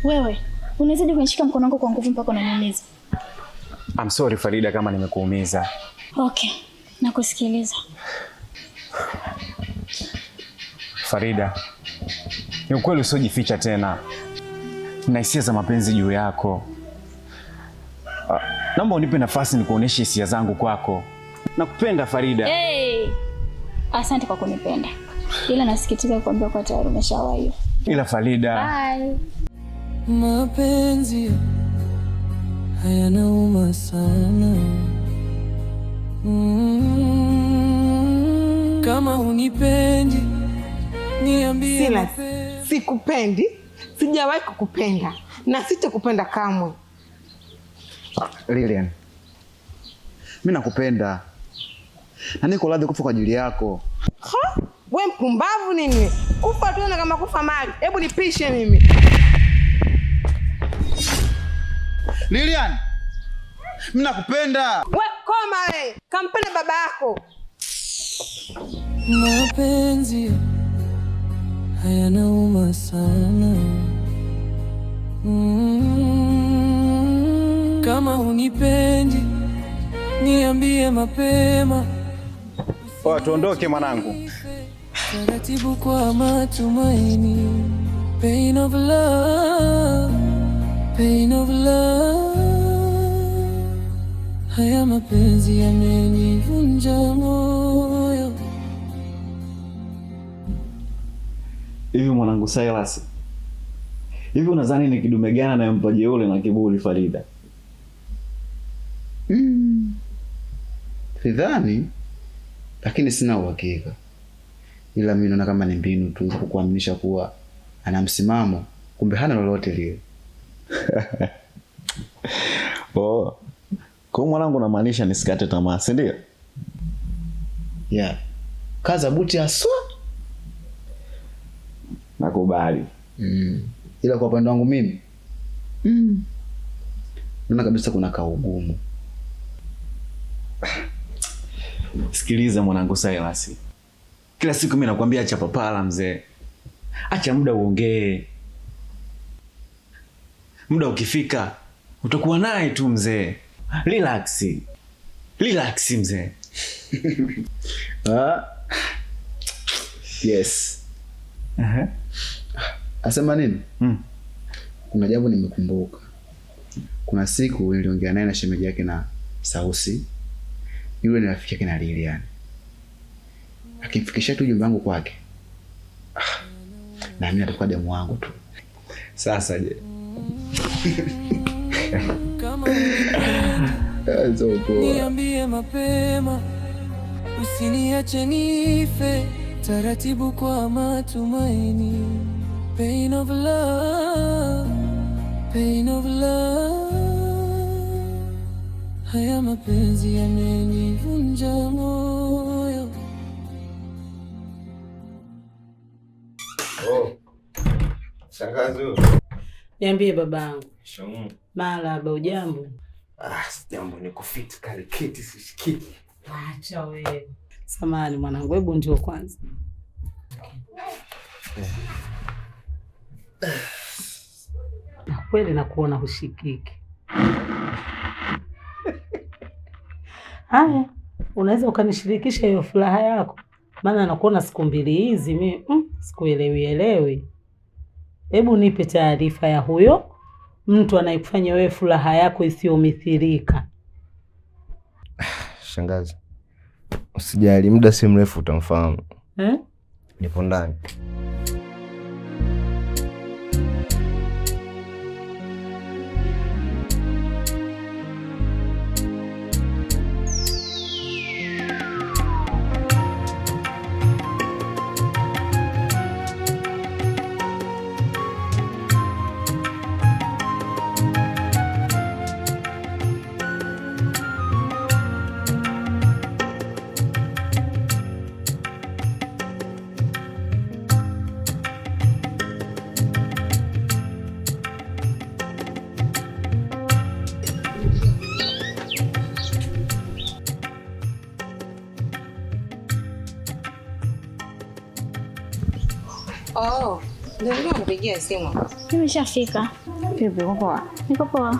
Wewe unawezaje kunishika mkono wangu kwa nguvu mpaka unaniumiza? I'm sorry Farida kama nimekuumiza. Okay, nakusikiliza. Farida, ni ukweli usiojificha tena. Na hisia za mapenzi juu yako. Naomba unipe nafasi nikuoneshe hisia zangu kwako. Nakupenda Farida. Hey! Asante kwa kunipenda. Ila nasikitika kuambia kwa tayari umeshawahi. Ila Farida. Bye. Mapenzi hayanauma sana. Kama unipendi niambie. Sila, sikupendi, sijawahi kukupenda na sitakupenda kamwe. Lilian, mimi nakupenda na niko radhi kufa kwa ajili yako. Ha? We mpumbavu nini? Kufa tu na kama kufa mali. Hebu nipishe mimi. Lilian, mimi nakupenda. We koma we, kampende baba yako. Mapenzi hayanauma sana. Kama unipendi niambie mapema. Poa, tuondoke mwanangu. Taratibu kwa matumaini. Pain of love, pain of love. Haya mapenzi yamenivunja moyo. Hivi mwanangu Silas, hivi unadhani ni kidume gani anayempa jeuri na kiburi Farida? Sidhani, lakini sina uhakika, ila mimi naona kama ni mbinu tu za kukuaminisha kuwa ana msimamo, kumbe hana lolote lile. Oh. Kwa mwanangu unamaanisha nisikate tamaa, si ndio? Yeah. Kaza buti haswa. Nakubali. Ila kwa upande wangu mimi naona kabisa kuna kaugumu. Sikiliza mwanangu Silas, kila siku mimi nakwambia acha papala mzee, acha muda uongee. Muda ukifika utakuwa naye tu mzee. Relax. Relax mzee. Ah. Yes. Asema nini? Kuna jambo nimekumbuka. Kuna siku niliongea naye na shemeji yake na Sausi. Yule ni rafiki yake na Lilian. Akimfikishia tu ujumbe wangu kwake. Na mimi atakuwa demu wangu tu. Sasa je? Kama niambie mapema, usiniache nife taratibu kwa matumaini. Pain of love, pain of love. Haya mapenzi yamenivunja moyo. Oh. Shangazi. Niambie babangu. Shamu. Marahaba, ujambo? Ah, sijambo, niko fit kaliketi sishikiki. Acha wewe. Samahani mwanangu, hebu njoo kwanza. Na kweli nakuona hushikiki. Haya, unaweza ukanishirikisha hiyo furaha yako? Maana nakuona siku mbili hizi mimi sikuelewi elewi. Hebu nipe taarifa ya huyo mtu anayekufanya wewe furaha yako isiyomithilika. Shangazi, usijali, muda si mrefu utamfahamu. Eh? Nipo ndani. Oh, ndio nilikuwa nakupigia simu. Nimeshafika. Vipi, uko poa? Niko poa.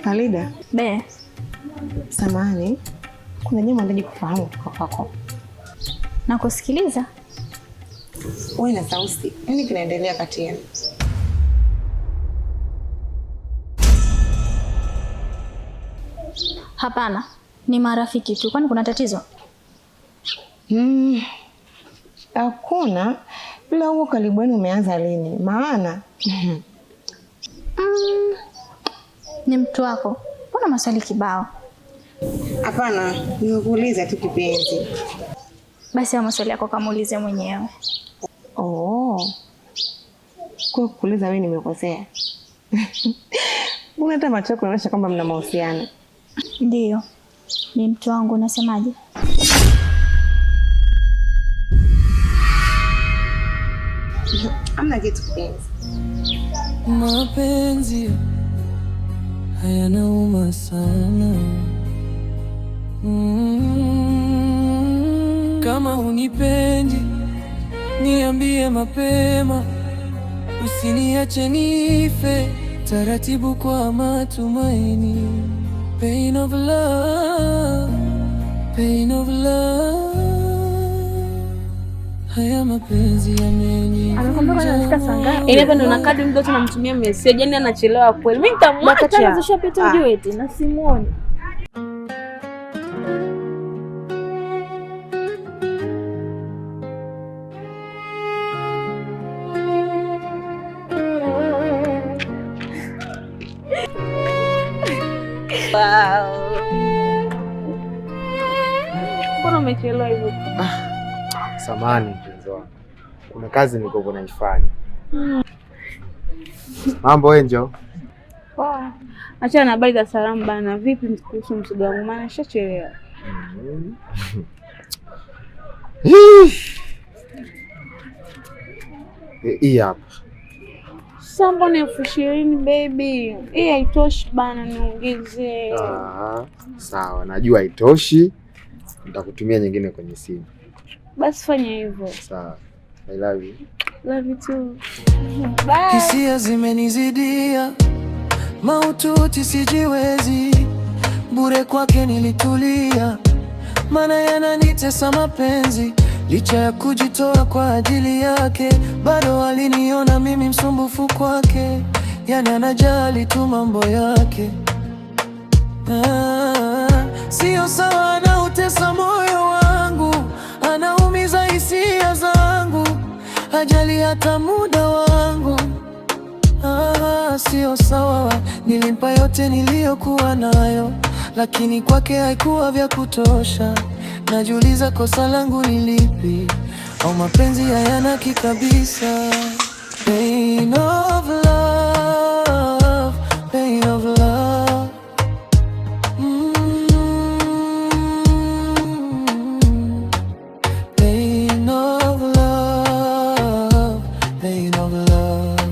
Alida, Be, samahani, kuna jambo nahitaji kufahamu kutoka kwako. Nakusikiliza. Wewe na Sausi, nini kinaendelea kati yenu? Hapana, ni marafiki tu. Kwani kuna tatizo? Hakuna, ila huo karibu wenu umeanza lini? Maana Ni mtu wako. Mbona maswali kibao? Hapana, nimekuuliza tu kipenzi. Basi hayo maswali yako kamuulize mwenyewe. Oh, kwa kuuliza wewe nimekosea. Mbona hata macho yako yanaonyesha kwamba mna mahusiano? Ndiyo, ni mtu wangu. Unasemaje? Hamna kitu kipenzi. Mapenzi hayanauma sana. Kama hunipendi niambie mapema, usiniache nife taratibu kwa matumaini. Pain of love, pain of love. Haya mapenzi yamenivunja moyo. Yaani hapa ndo nakaa muda wote namtumia message, yani anachelewa kweli. Mimi nitamwacha. Zishapita ujue eti na simuoni. Wow. Mbona umechelewa hivyo? Samahani mpenzi wangu, kuna kazi nilikuwa naifanya. Mambo Angel? Poa. Achana na habari za salamu bana. Vipi kuhusu mzigo wangu? Maana nishachelewa. Hii hapa. Sasa mbona 20,000 baby? Hii haitoshi bana, niongezee. Ah, sawa, najua haitoshi. Nitakutumia nyingine kwenye simu. Basi fanya hivyo. Sawa. I love you. Love you too. Bye. Hisia zimenizidia, maututi sijiwezi, bure kwake nilitulia, maana yananitesa mapenzi. Licha ya kujitoa kwa ajili yake, bado aliniona mimi msumbufu kwake, yani anajali tu mambo yake. Ah, sio sawa, anautesa moyo wangu, anaumiza hisia zangu, hajali hata muda wangu. Ah, sio sawa, nilimpa yote niliyokuwa nayo, lakini kwake haikuwa vya kutosha. Najiuliza kosa langu ni lipi, au mapenzi hayana kabisa. Pain of love, pain of love. Pain of love, pain of love.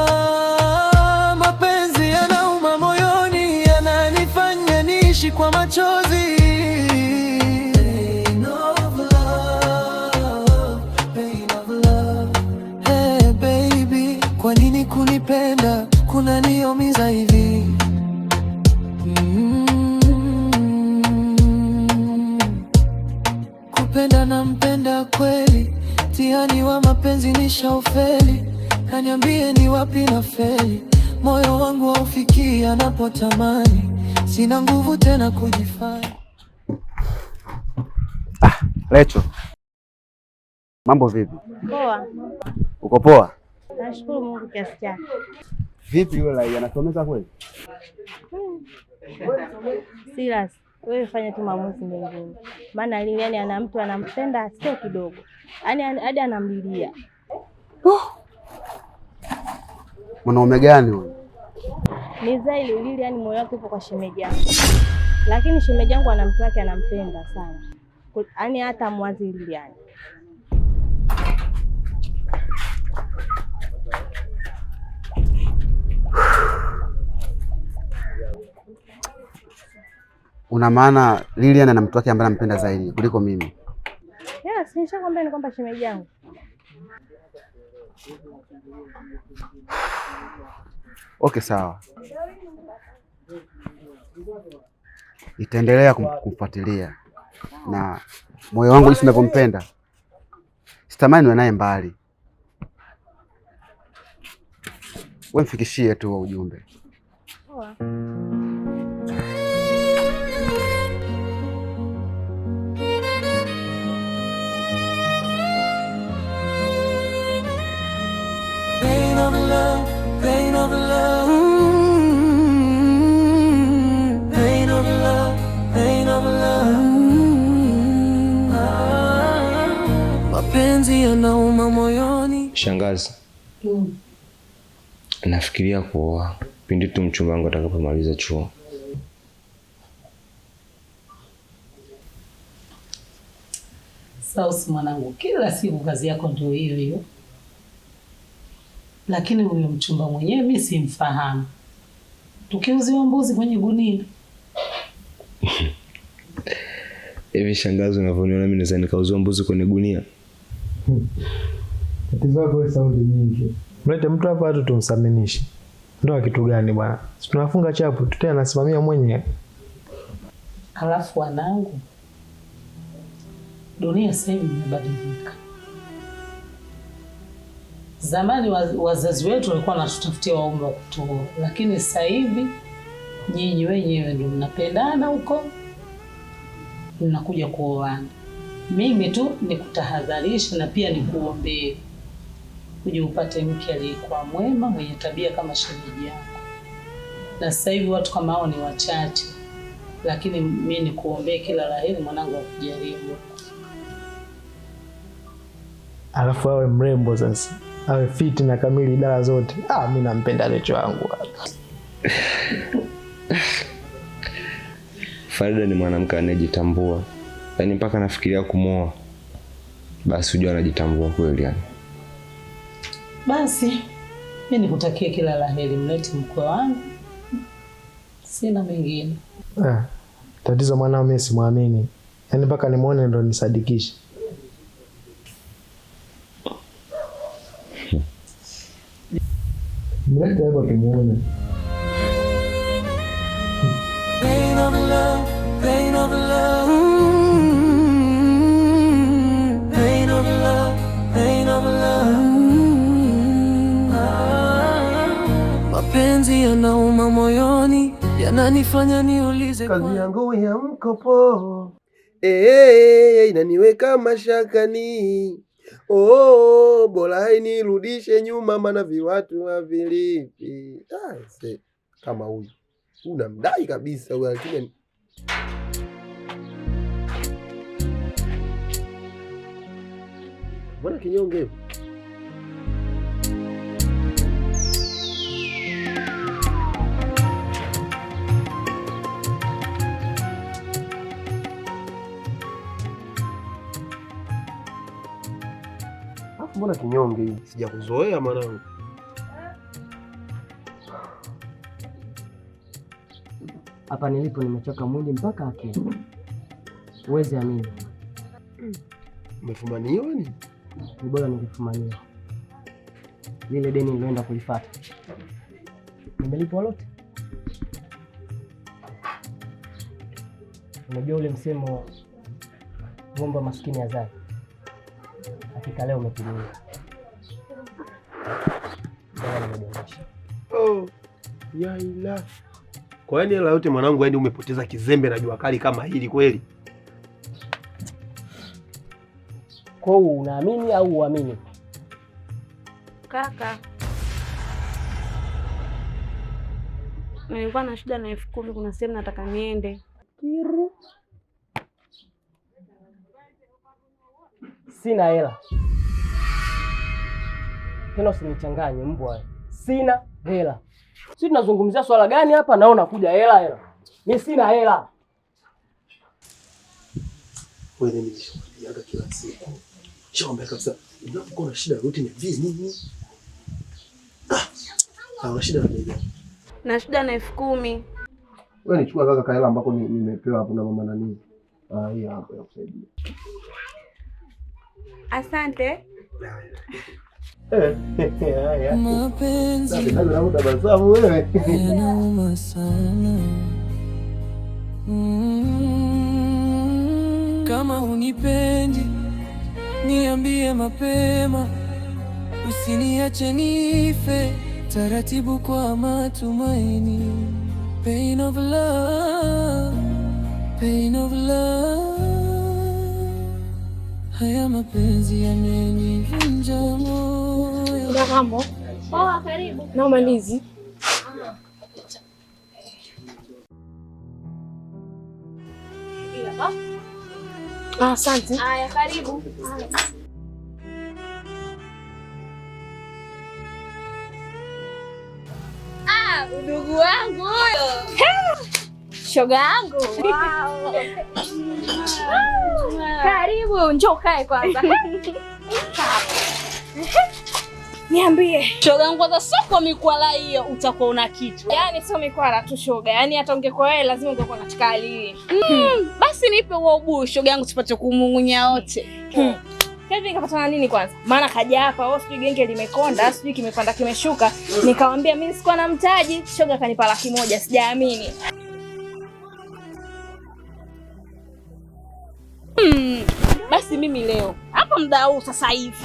Ah, mapenzi yanauma moyoni, yananifanya niishi kwa machozi. Pain of love, pain of love. Hey baby, kwa nini kunipenda kunaniumiza hivi? Kupenda nampenda kweli, mtihani wa mapenzi nishaufeli. Kaniambie ni wapi nafeli, moyo wangu haufikii anapotamani, sina nguvu tena kujifanya. Lecho, mambo vipi? Poa. Uko poa? Nashukuru Mungu kiasi chake. Vipi yule lai anasomeka kweli? Silas, wewe fanya tu maamuzi mengine, maana Lilian ana mtu anampenda sio kidogo, yaani hadi anamlilia. Mwanaume gani huyu? Ni zaidi Lilian moyo wake upo kwa shemeji yangu, lakini shemeji yangu ana mtu wake anampenda sana, yaani hata mwazi Lilian. Una maana Lilian ana mtu wake ambaye anampenda zaidi kuliko mimi? Yes, nishakwambia ni kwamba shemeji yangu. Okay, sawa. Nitaendelea kumfuatilia na moyo wangu jinsi ninavyompenda, sitamani niwe naye mbali. Wewe mfikishie tu huo ujumbe. Poa. Pain of love, pain of love, pain of love, pain of love. Ah, mapenzi yanauma moyoni. Shangazi, nafikiria kuoa pindi tu mchumba wangu atakapomaliza chuo. Sausi mwanangu, kila siku kazi yako ndio hiyo hiyo, lakini huyo mchumba mwenyewe mi simfahamu. Tukiuziwa mbuzi kwenye gunia. Hivi shangazi, unavyoniona mimi naweza nikauziwa mbuzi kwenye gunia? Tatizo lako wewe, sauti nyingi. Mlete mtu hapa tu tumsaminishe. Ndoa kitu gani bwana? Si tunafunga chapu tu tena nasimamia mwenyewe. Alafu wanangu, dunia sasa hivi imebadilika. Zamani wazazi wetu walikuwa wanatutafutia waume wa kutuoa, lakini sasa hivi nyinyi wenyewe ndio mnapendana huko, mnakuja kuoana. Mimi tu nikutahadharisha na pia nikuombee uje upate mke aliyekuwa mwema, mwenye tabia kama shemeji yako. Na sasa hivi watu kama hao ni wachache, lakini mi nikuombee kila la heri, mwanangu akujalie Mungu. Alafu awe mrembo sasa. Awe fiti na kamili idara zote. Ah, mimi nampenda Lecho wangu. Farida ni mwanamke anayejitambua, yaani mpaka nafikiria kumwoa, basi hujua anajitambua kweli yani. Basi mi nikutakie kila la heri, mlete mkwe wangu, sina mengine. Ah, tatizo mwanao mimi simwamini. Yaani mpaka nimuone ndo nisadikishe. Mlete hapa tumuone. Pain of love, pain of love, pain of love, pain of love. Ah, mapenzi yanauma moyoni, yananifanya niulize Kazi kwa yangu ya mkopo inaniweka mashakani. Oh, bora inirudishe nyuma, maana viwatu havilipi. Ah, kama huyu unamdai kabisa huyu, lakini mbona kinyonge hivi? Alafu mbona kinyonge hivi? Sijakuzoea mwanangu. Hapa nilipo nimechoka mwili mpaka akili. Huwezi amini. Umefumaniwa ni? Ni bora ningefumaniwa. Lile deni niloenda kulifuata nimelipwa lote. Unajua ule msemo ng'ombe maskini azai, hakika leo umetimia. Bora nimedondosha. Oh, yaila. Kwa nini hela yote mwanangu, yaani umepoteza kizembe na jua kali kama hili kweli? Kwa hiyo unaamini au uamini? Kaka, nilikuwa na shida na 10,000, kuna sehemu nataka niende. Kiru. Sina hela tena, usinichanganye mbwa wewe. Sina hela. Si tunazungumzia swala gani hapa? Naona kuja hela hela. Mi sina hela. Wewe mimi nishakwambiaga kila siku. Nishakwambia kabisa unapokuwa na shida yoyote niambie mimi. Ah, una shida na nini? Na shida na 10,000. Wewe nichukua kaka kahela ambako nimepewa hapo na mama nani. Ah, hii hapo ya kusaidia. Asante. Haya. Mapenzi Sasa unatabasamu wewe. yanauma sana. Kama hunipendi niambie mapema, usiniache nife taratibu kwa matumaini. Pain of love, pain of love. Haya mapenzi yamenivunja moyo. Mambo. Poa, karibu. Naomba ndizi. Ah, asante. Haya, karibu. Ah, udugu wangu huyo. Shoga yangu. Wow. Karibu, njoo kae kwanza. Niambie. Shoga yangu kwanza soko mikwala hiyo utakuwa una kitu. Yaani sio mikwala tu shoga. Yaani hata ungekuwa wewe lazima ungekuwa katika hali hii. Basi nipe huo ubuyu shoga yangu tupate kumung'unya wote. Kevin kapatana nini kwanza? Maana kaja hapa, wao sijui genge limekonda, sijui kimepanda kimeshuka. Nikamwambia mimi sikuwa na mtaji, shoga kanipa 100,000, sijaamini. Basi mimi leo hapa muda huu sasa hivi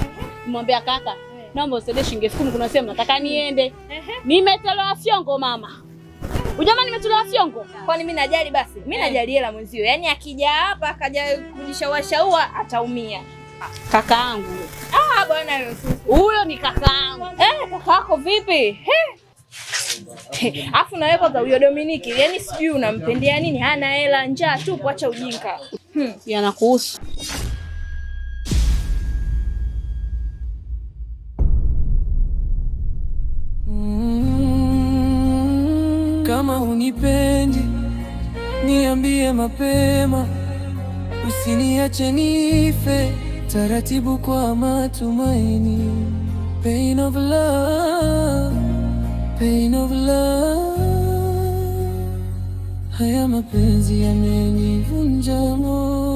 nimwambia kaka, naomba usaidie shilingi 10,000 kuna sehemu nataka niende. Nimetolewa fyongo mama. Ujamaa nimetolewa fyongo. Kwani mimi najali basi? Mimi najali hela mwenzio. Yaani akija hapa akaja kujishawashaua ataumia. Kakaangu. Ah bwana huyo ni kakaangu. Kaka yako vipi? Afu na wewe kwanza huyo Dominiki, yaani sijui unampendea nini? Hana hela, njaa tu, acha ujinga. Yanakuhusu. Kama hunipendi niambie mapema, usiniache nife taratibu kwa matumaini. Pain of love, pain of love. Haya mapenzi yamenivunja moyo.